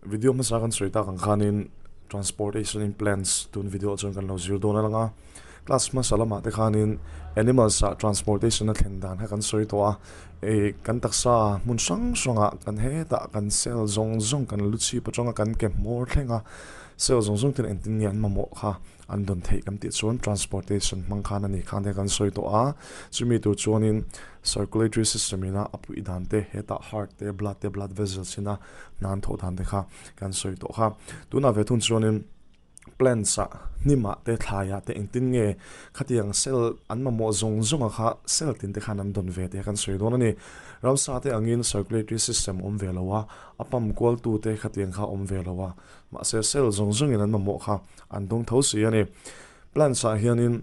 Video hmasa kan sawi tak ang khanin transportation in plants tun video ah chuan kan lo zir dawn a lang a. Class hmasa lamah te khanin animals ah transportation a thlen dan kha kan sawi tawh a. Ih kan taksa hmun hrang hrangah kan hetah kan cell zawng zawng kan lu chhip atanga kan ke hmawr thleng a cell zawng zawng ten engtin nge an mamawh kha an dawn theih kan tih chuan transportation hmang khan a ni khan te kan sawi tawh a chumi tur chuanin circulatory system ina a puih dan te hetah heart te blood te blood vessels ina hna an thawh dan te kha kan sawi tawh kha tunah ve thung chuanin plants ah hnim ah te thlai ah te engtin nge khatiang cell an mamawh zawng zawng a kha cell tin te khan an dawn ve tih kan sawi dawn a ni ramsa te angin circulatory system awm ve lo a a pump kual tu te khatiang kha awm ve lo a mahse cell zawng zawng in an mamawh kha an dawng tho si a ni. Plants ah hianin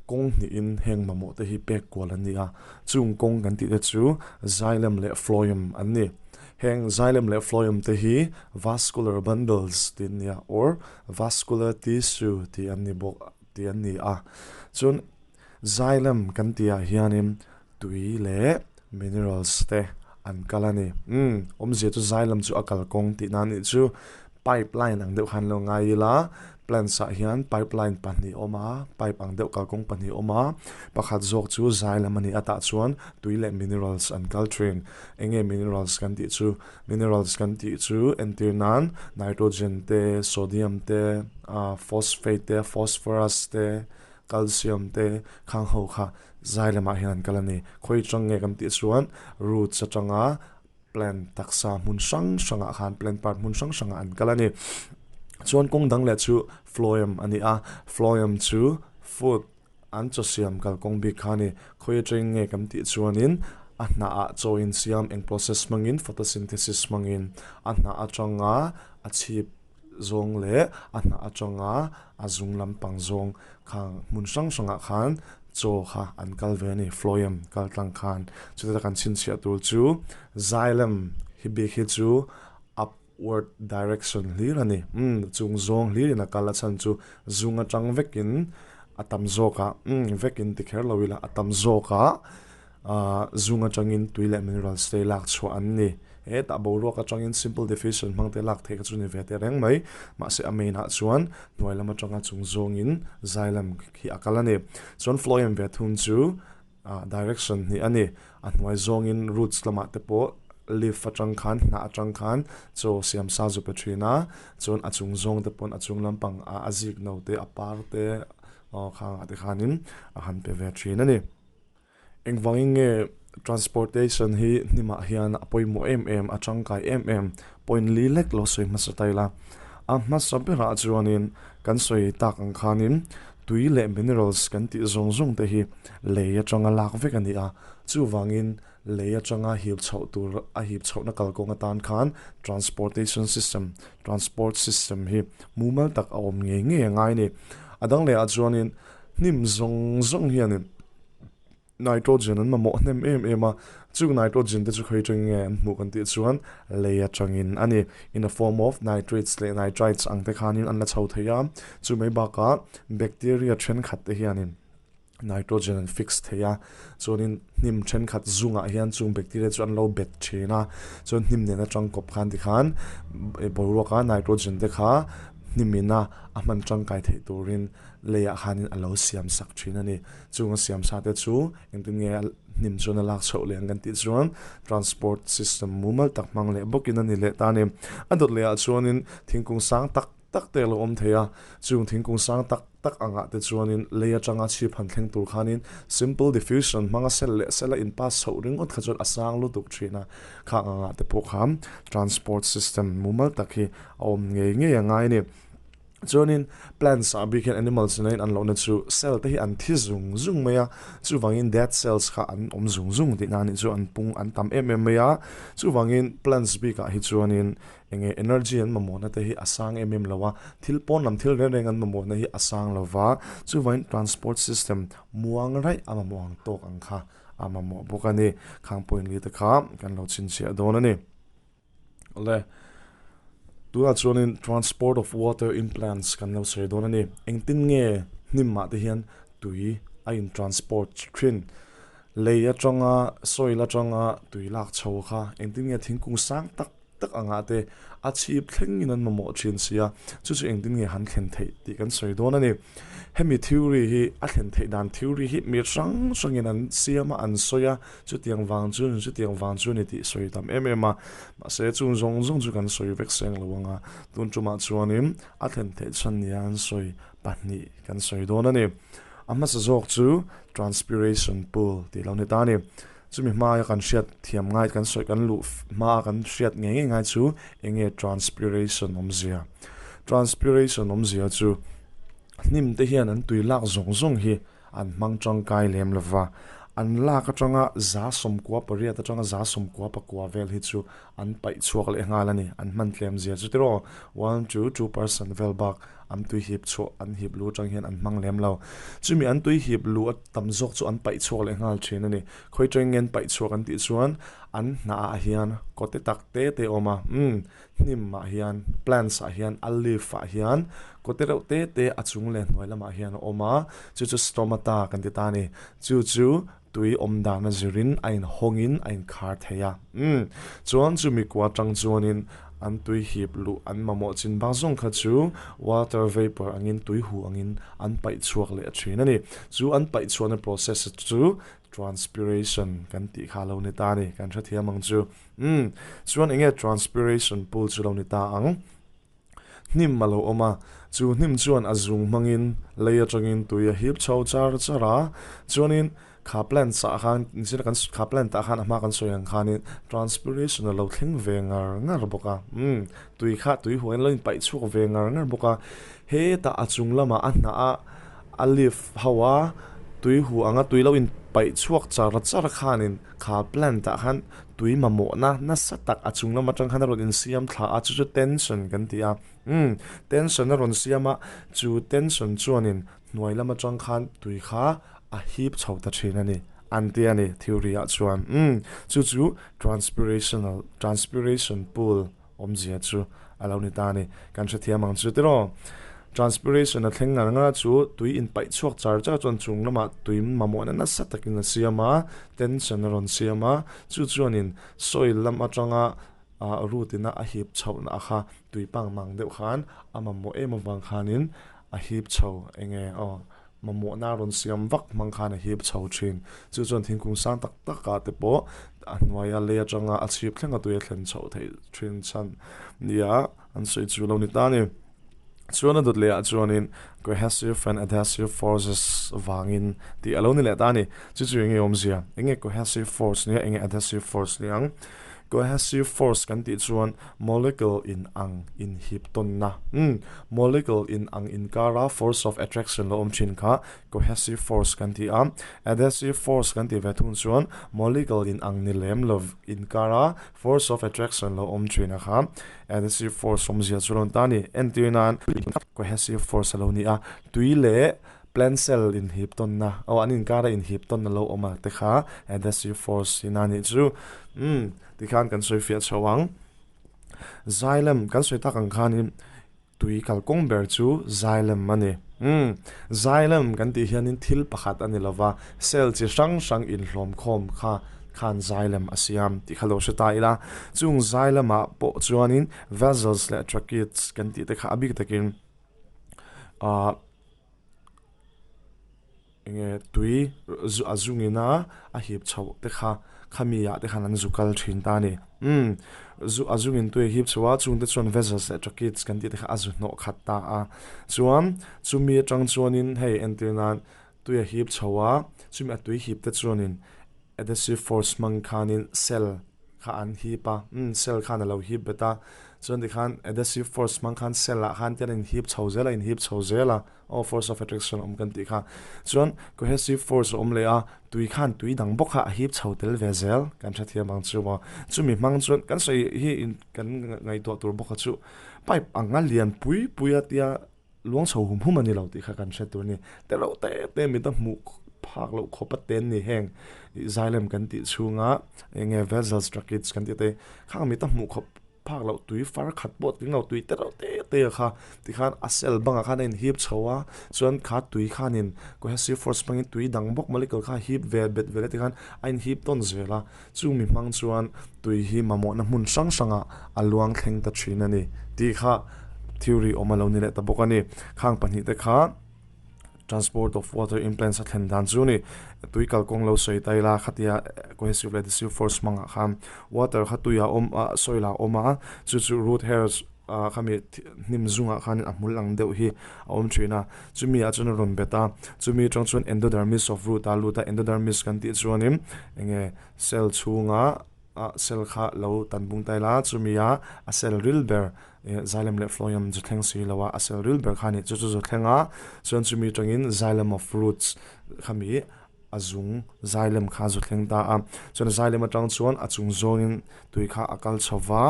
kawng hnihin heng mamawh te hi pek kual an ni a, chung kawng kan tih te chu xylem leh phloem an ni. Heng xylem leh phloem te hi vascular bundles tih an ni a or vascular tissue tih an ni bawk tih an ni a. Chuan xylem kan tih ah hianin tui leh minerals te an kal a ni. Umm, awmzia chu xylem chu a kalkawng tihna a nih chu. Pipeline ang deuh khan lo ngai ila, plants ah hian pipeline pahnih a awm a, pipe ang deuh kalkawng pahnih a awm a, pakhat zawk chu xylem a ni a tah chuan tui leh minerals an kal thin. Eng nge minerals kan tih chu? Minerals kan tih chu entir nan nitrogen te, sodium te, ah phosphate te, phosphorus te, calcium te khang ho kha zai lamah hian an kal a ni. Khawi atang nge kan tih chuan roots atanga plant taksa hmun hrang hrangah khan plant part hmun hrang hrangah an kal a ni. Chuan kawng dang leh chu phloem a ni a, phloem chu food an chaw siam kalkawng bik kha a ni. Khawi atang nge kan tih chuanin a hnah ah chaw insiam eng process hmangin photosynthesis hmangin a hnah atanga a chhip zawng leh a hnah atanga a zung lampang zawng khang hmun hrang hrangah khan chaw kha an kal ve a ni phloem kal tlang khan chutah kan chhinchhiah tur chu xylem hi bik hi chu upward direction hlir a ni umm chung zawng hlirin a kal a chhan chu zung atang vekin a tam zawkah umm vekin ti kher lo ila a tam zawkah Ahh zung atangin tui leh minerals te lak chhuah an ni. Hetah boruak atangin simple diffusion hmang te lak theih kha chu ni ve teh reng mai. Mahse a main ah chuan hnuai lam atanga chung zawngin xylem khi a kal a ni. Chuan phloem ve thung chu ah direction hnih a ni. A hnuai zawngin roots lamah te pawh leaf atang khan hnah atang khan chaw siam sa zu pe thin a. Chuan a chung zawng te pawn a chung lampang ah a zik no te a par te aw khangah te khanin a han pe ve thin a ni. Engvangin nge transportation hi hnimah hian a pawimawh em em, a tangkai em em? Point li lek lo sawi hmasa ta ila. A hmasa berah chuanin kan sawi tak ang khanin tui leh minerals kan tih zawng zawng te hi lei atanga lak vek a ni a. Chuvangin lei atanga hip chhoh tur a hip chhohna kalkawng atan khan transportation system, transport system hi mumal tak a awm ngei ngei a ngai a ni. A dang lehah chuanin hnim zawng zawng hianin nitrogen an mamawh hnem em em a, chung nitrogen te chu khawi atangin nge an hmuh kan tih chuan lei atangin a ni. In a form of nitrates leh nitrites ang te khanin an la chho thei a, chu mai bakah bacteria thenkhat te hianin nitrogen an fix thei a, chuanin hnim thenkhat zungah hian chung bacteria chu an lo bet thin a, chuan hnim nen atang kawp khan tikhan boruaka nitrogen te kha hnim ina a hman tangkai theih turin leiah khanin a lo siam sak thin a ni. Chung a siam sa te chu engtin nge a hnim chuan a lak chhoh leh ang kan tih chuan transport system mumal tak hmang leh bawkin a ni leh ta a ni. A dawt leh ah chuanin thingkung sang tak tak te a lo awm thei a, chung thingkung sang tak tak angah te chuanin lei atanga chhip han thleng tur khanin simple diffusion hmanga cell leh cell a in pass chhoh ringawt kha chuan a sang lutuk thin a, khang angah te pawh khan transport system mumal tak hi a awm ngei ngei a ngai a ni. Chuanin plants ah bik hian animals nena in an lohna chu cell te hi an thi zung zung mai a, chuvangin dead cells kha an awm zung zung tihna a nih chu an pung an tam em em mai a, chuvangin plants bikah hi chuanin eng nge energy an mamawhna te hi a sang em em lo a, thil pawn lam thil reng reng an mamawhna hi a sang lo va, chuvangin transport system muang raih a mamawh ang tawk ang kha a mamawh bawk a ni, khang point li te kha kan lo chhinchhiah dawn a ni. Awle, tunah chuanin transport of water in plants kan lo sawi dawn a ni. Engtin nge hnim ah te hian tui a in transport thin? Lei atanga soil atanga tui lak chho kha engtin nge thingkung sang tak. tak angah te a chhip thlengin an mamawh thin si a, chu chu engtin nge han thlen theih tih kan sawi dawn a ni. Hemi theory hi a thlen theih dan theory hi mi hrang hrangin an siam a, an sawi a, chutiang vang chu ni chutiang vang chu ni tih sawi tam em em a, mahse chung zawng zawng chu kan sawi vek seng lo ang a, tun tumah chuanin a thlen theih chhan nia an sawi pahnih kan sawi dawn a ni. A hmasa zawk chu transpiration pool tih lo ni ta a ni. Chumi hmaia kan hriat thiam ngai kan sawi kan luh hmaa kan hriat ngei ngei ngai chu eng nge transpiration awmzia. Transpiration awmzia chu hnim te hian an tui lak zawng zawng hi an hmang tangkai lem lo va, an lak atanga za sawmkua pariat atanga za sawmkua pakua vel hi chu an paih chhuak leh nghal a ni, an hman tlem zia chu tiraw one to two percent vel bak an tui hip chhuah an hip lu atang hian an hmang lem lo. Chumi an tui hip lu a tam zawk chu an paih chhuak leh nghal thin a ni. Khawi teng nge an paih chhuak an tih chuan an hnah ah hian kawte tak te te a awm a, umm hnim ah hian plants ah hian a leaf ah hian kawte reuh te te a chung leh hnuai lamah hian a awm a, chu chu stomata kan ti ta a ni. Chu chu tui awm dan a zirin a inhawngin a inkhar thei a. Umm, chuan chumi kua atang chuanin an tui hip luh an mamawh chin bak zawng kha chu water vapour angin tui hu angin an paih chhuak leh thin a ni. Chu an paih chhuahna process chu transpiration kan tih kha a lo ni ta a ni, kan hrethiam ang chu. Umm, chuan enge transpiration pool chu lo ni ta ang? Hnim a lo awm a, chu hnim chuan a zung hmangin lei atangin tui a hip chho char char a, chuanin kha plant ah khan nichina kan kha plant ah khan a hma kan sawi ang khanin transpiration a lo thleng ve ngar ngar bawk a, umm tui kha tui huain a lo inpaih chhuak ve ngar ngar bawk a, hetah a chung lamah a hnah a a leaf ho a tui hu anga tui lo inpaih chhuak char char khanin kha plant ah khan Tui mamawhna nasa tak a chung lam atang khan a rawn insiam thla a, chu chu tension kan ti a. Umm, tension a rawn siam a, chu tension chuanin hnuai lam atang khan tui kha a hip chho ta thin a ni, an ti a ni theory ah chuan. Umm, chu chu transpirational, transpiration pool awmzia chu a lo ni ta a ni. Kan hrethiam ang chu tiraw? Transpiration a thleng ngar ngar a chu tui inpaih chhuak char char chuan chung lamah tui mamawhna nasa takin a siam a, tension a rawn siam a, chu chuanin soil lam atanga ah root ina a hip chhohna a kha tui pang mang deuh khan a mamawh em avang khanin a hip chho eng nge aw mamawhna a rawn siam vak hmang khan a hip chho thin. Chu chuan thingkung sang tak tak ah te pawh a hnuaia lei atanga a chhip thleng a tui a thlen chhoh theih thin chhan nia an sawi chu lo ni ta a ni. Chuan a dawt leh ah chuanin cohesive and adhesive forces vangin tih a lo ni leh ta a ni. Chu chu enge awmzia? Enge cohesive force nia enge adhesive force ni ang? Cohesive force kan tih chuan molecule in ang inhip tawnna, umm, molecule in ang inkara force of attraction lo awm thin kha cohesive force kan ti a. Adhesive force kan tih ve thung chuan molecule in ang ni lem lo inkara force of attraction lo awm thin a kha adhesive force awmzia chu lo ni ta a ni. Entir nan cohesive force a lo ni a, tui leh Plant cell inhip tawnna, aw an inkara inhip tawnna lo awm a te kha adhesive force in a nih chu. Umm, tikhan kan sawi fiah chho ang. Xylem, kan sawi tak ang khanin tui kalkawng ber chu xylem a ni. Umm, xylem kan tih hianin thil pakhat a ni lova, cell chi hrang hrang inhlawm khawm kha khan xylem a siam tih kha lo hre ta ila. Chung xylem ah pawh chuanin vessels leh tracheids kan tih te kha a bik takin ah, Enge tui a zungin a a hip chhoh te kha khami ah te khan an zu kal thin ta a ni. Umm zu a zungin tui a hip chho a chungte chuan vessels leh tracheids kan tih te kha a zu hnawh khat ta a. Chuan chumi atang chuanin hei entir nan tui a hip chho a chumi a tui hip te chuanin adhesive force hmang khanin cell kha an hip a umm cell khan a lo hip bet a chuan tikhan adhesive force hmang khan cell ah khan tian a inhip chho zel a inhip chho zel a aw force of attraction awm kan tih kha chuan cohesive force a awm leh a tui khan tui dang bawk kha a hip chho tel ve zel kan hrethiam ang chu maw chumi hmang chuan kan sawi hi kan ngaihtuah tur bawk kha chu pipe ang a lian pui pui a tia luang chho hum hum a ni lo tih kha kan hre tur a ni te reuh te te mit a hmuh phak loh khawp a ten ni heng ih xylem kan tih chhunga eng nge vessels tracheids kan tih te khang mit a hmuh khawp phak loh tui far khat pawh tling lo tui te reuh te te kha tikhan a cell bangah khan a inhip chho a chuan kha tui khanin cohesive force hmangin tui dang bawk molecule kha a hip ve bet vel a tikhan a inhip tawn zel a chumi hmang chuan tui hi mamawhna hmun hrang hrangah a luang thleng ta thin a ni tih kha theory awm a lo ni leh ta bawk a ni khang pahnih te kha. Transport of water in plants a thlen dan chu ni. Tui kalkawng lo sawi ta ila khatia cohesive leh adhesive force hmangah khan water kha tuiah awm a soil ah a awm a chu chu root hairs ah khami hnim zungah khanin a hmul ang deuh hi a awm thin a chumi ah chuan a rawn bet a chumi atang chuan endodermis of root ah a lut a endodermis kan tih chuanin enge cell chhunga ah cell kha lo tan bung ta ila chumi ah a cell ril ber Eh xylem leh phloem zu thleng si lo a, a cell ril ber kha a nih chu chu zu thleng a, chuan chumi atangin xylem of roots khami a zung xylem kha zu thleng ta a, chuan xylem atang chuan a chung zawngin tui kha a kal chho va,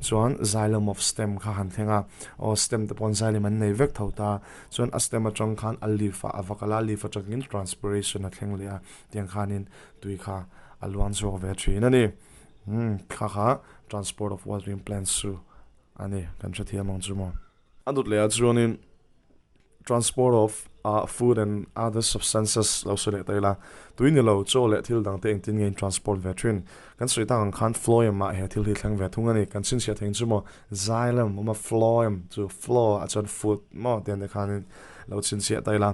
chuan xylem of stem kha han thleng a, aw stem te paw'n xylem an nei vek tho ta, chuan a stem atang khan a leaf ah a va kal a, leaf atangin transpiration a thleng leh a, tiang khanin tui kha a luang chhuak ve thin a ni. Umm kha kha transport of watering plants chu a ni kan hrethiam ang chu maw. A dawt leh ah chuanin transport of ah food and other substances lo sawi leh ta ila tui ni lo chaw leh thil dang te engtin nge in transport ve thin kan sawi tak ang khan phloem ah he thil hi thleng ve thung a ni kan chhinchhiah thei ang chu maw xylem awm a phloem chu flow ah chuan food maw tiang te khanin lo chhinchhiah ta ila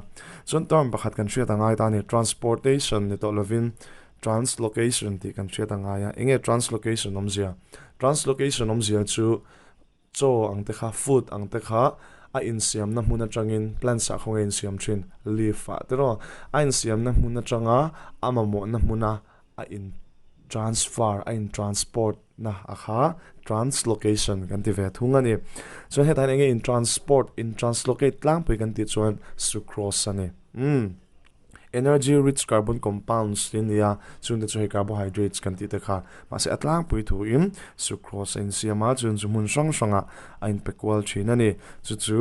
chuan term pakhat kan hriat angai ta a ni transportation ni tawh lovin Translocation tih kan hriat a ngai a, enge translocation awmzia? Translocation awmzia chu chaw ang te kha, food ang te kha a insiamna hmun atangin plants ah khawnge insiam thin, leaf ah te rawh, a insiamna hmun atanga a mamawhna hmuna a in transfer, a in transport na a kha translocation kan ti ve thung a ni. Chuan hetah hian enge in transport, in translocate tlangpui kan tih chuan sucrose a ni. Umm. Energy rich carbon compounds tih a ni a, chungte chu hei carbohydrates kan tih te kha. Mahse a tlangpui thuin sucrose a insiam a, chun chu hmun hrang hrangah a inpe kual thin a ni. Chu chu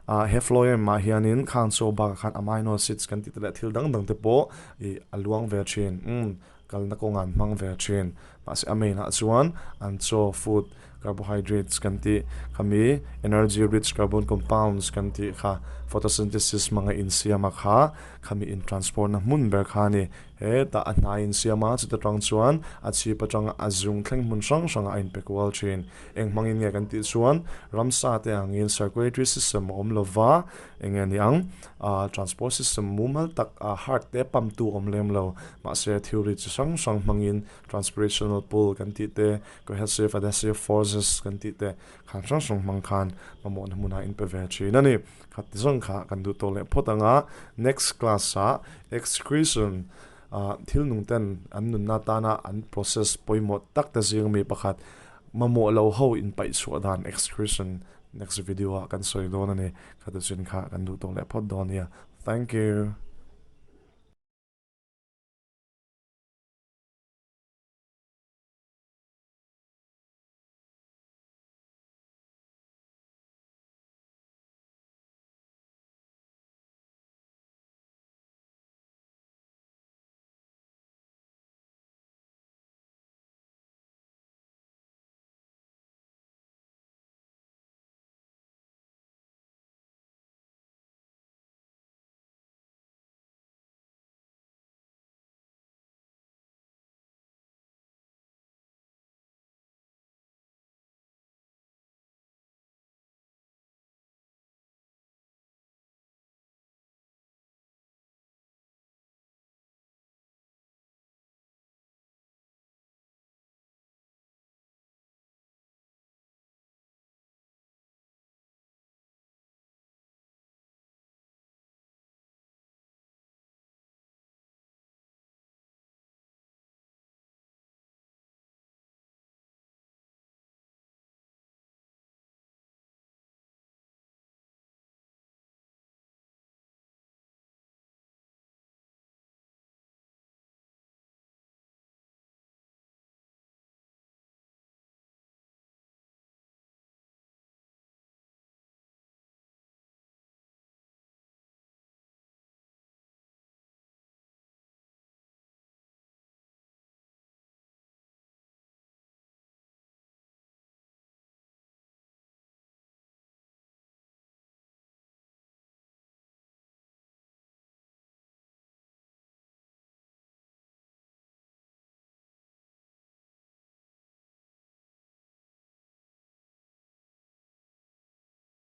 ah he phloem ah hianin khang chaw bakah khan amino acids kan tih te leh thil dang dang te pawh ih a luang ve thin. Umm kalna kawngah an hmang ve thin. Mahse a main ah chuan an chaw food carbohydrates kan tih khami energy rich carbon compounds kan tih kha photosynthesis hmanga insiam a kha khami in transport na hmun ber kha a ni. Hetah a hnai insiam a chuta tang chuan a chhip atanga a zung thleng hmun hrang hrangah a inpe kual thin. Eng hmangin nge kan tih chuan ramsa te angin circulatory system a awm lova eng nge ni ang ah transport system mumal tak ah heart te pump tu awm lem lo mahse theory chi hrang hrang hmangin transpirational pull kan tih te Cohesive adhesive forces kan tih te khan hrang hrang hmang khan mamawhna hmunah in pe ve thin a ni. Khat ti zawng kha kan duh tawh leh phawt ang a, next class ah excretion ah thil nung ten an nunna atana an process pawimawh tak te zing ami pakhat mamawh lo ho in paih chhuah dan excretion next video ah kan sawi dawn a ni. Khat ti chin kha kan duh tawh leh phawt dawn nia. Thank you.